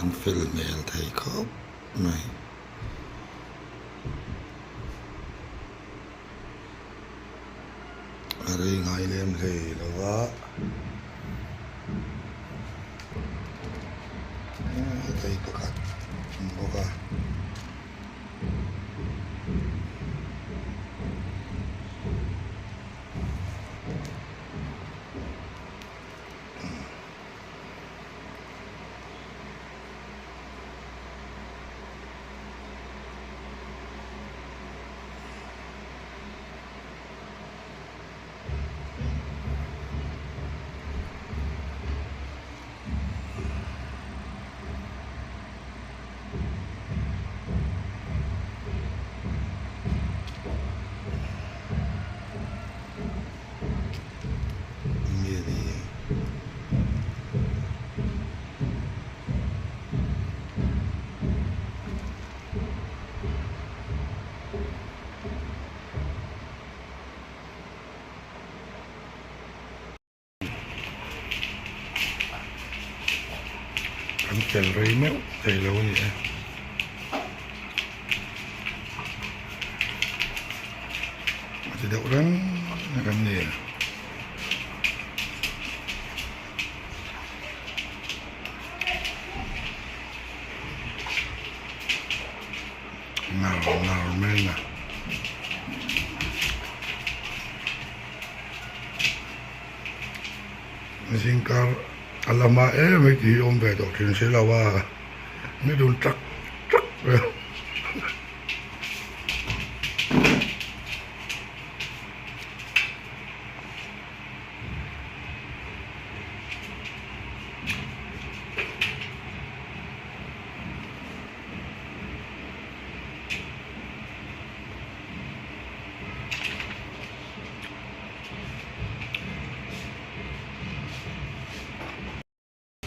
An fel hmel thei khawp mai. A rei ngai lem hlei lo va. Thei pakhat a awm bawk a. Nge ni? Kan fel rei meuh thei lo a ni e. A ti deuh reng kan ni. Ngar ngar mai na. Zingkar a la hma em hei tih hi awm ve tawh thin si lo a ni dun tak tak vel.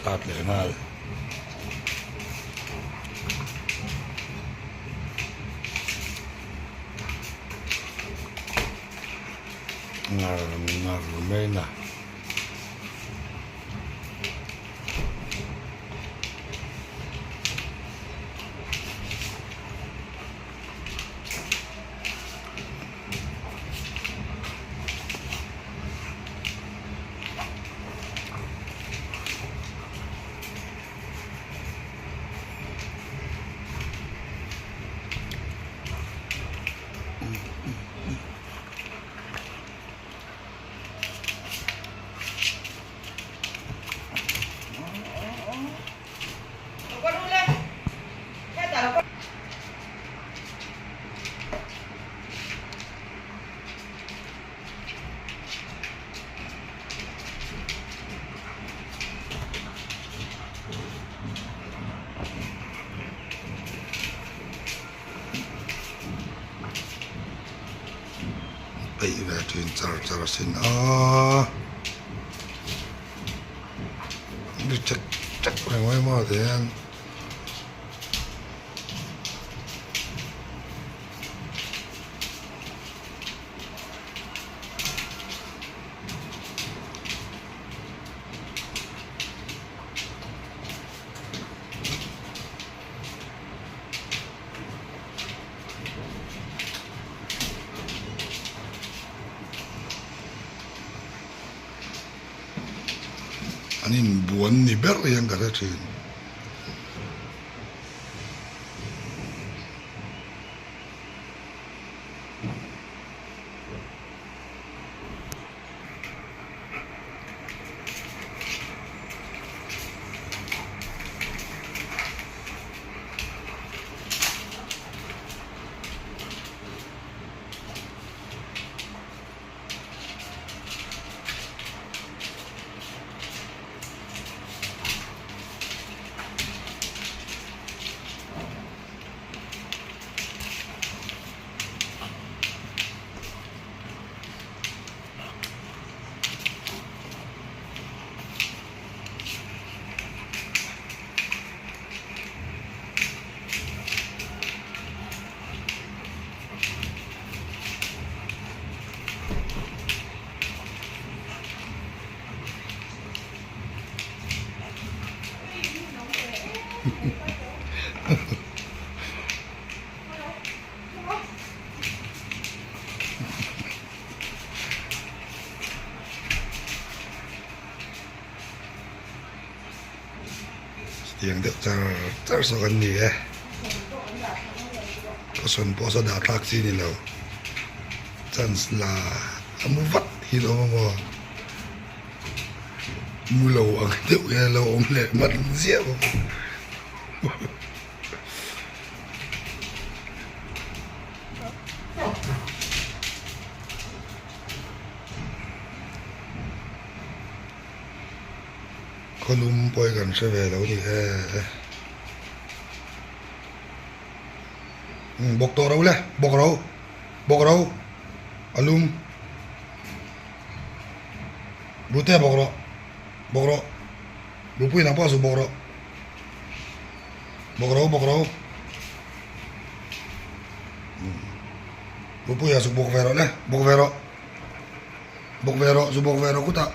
Start leh nghal. Ngar ngar mai na. Peih ve thin char char a sin a ni chek chek reng mai maw ti hian. An inbuan ni ber hian ka hre thin. Tiang deuh char char saw kan ni e caution pawh saw dah thlak chi ni lo chance la a mu vat hi lo awm a maw mu lo ang deuh hian a lo awm leh hman ziah bawk. Khawlum pawh hi kan hre ve lo ni e umm bawk tawh ro le bawk ro bawk ro a lum bute bawk rawh bawk rawh bupui nang pawh a zu bawk rawh bawk ro bawk ro bupui a zu bawk ve rawh le bawk ve rawh. Bawk ve rawh, zu bawk ve rawh kutah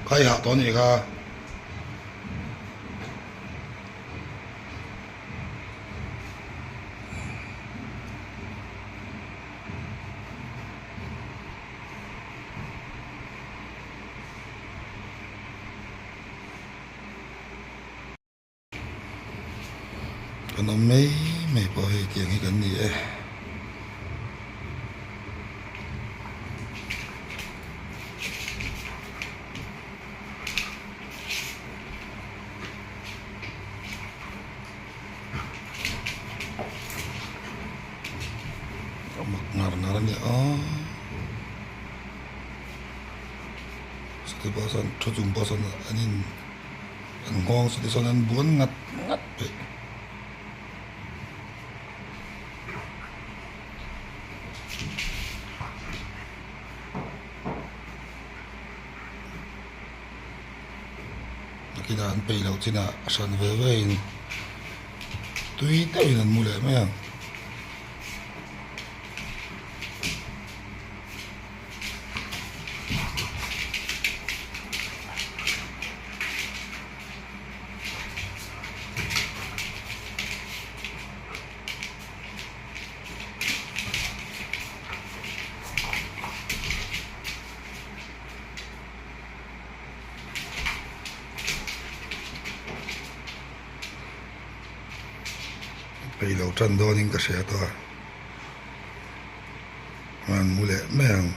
kha i hah tawh a nih kha. Kan awm mai mai pawh hei tiang hi kan ni e. A mak ngar ngar a nia aw. Sawti pawh sawn thu chung pawh sawn an in. An nghawng chu tichuan an buan ngat ngat peih. Nakinah an peih loh chinah a hran ve ve in tui deuhin an mu leh mai ang. Peih lo tan dawnin ka hria tawh a. An mu leh mai ang.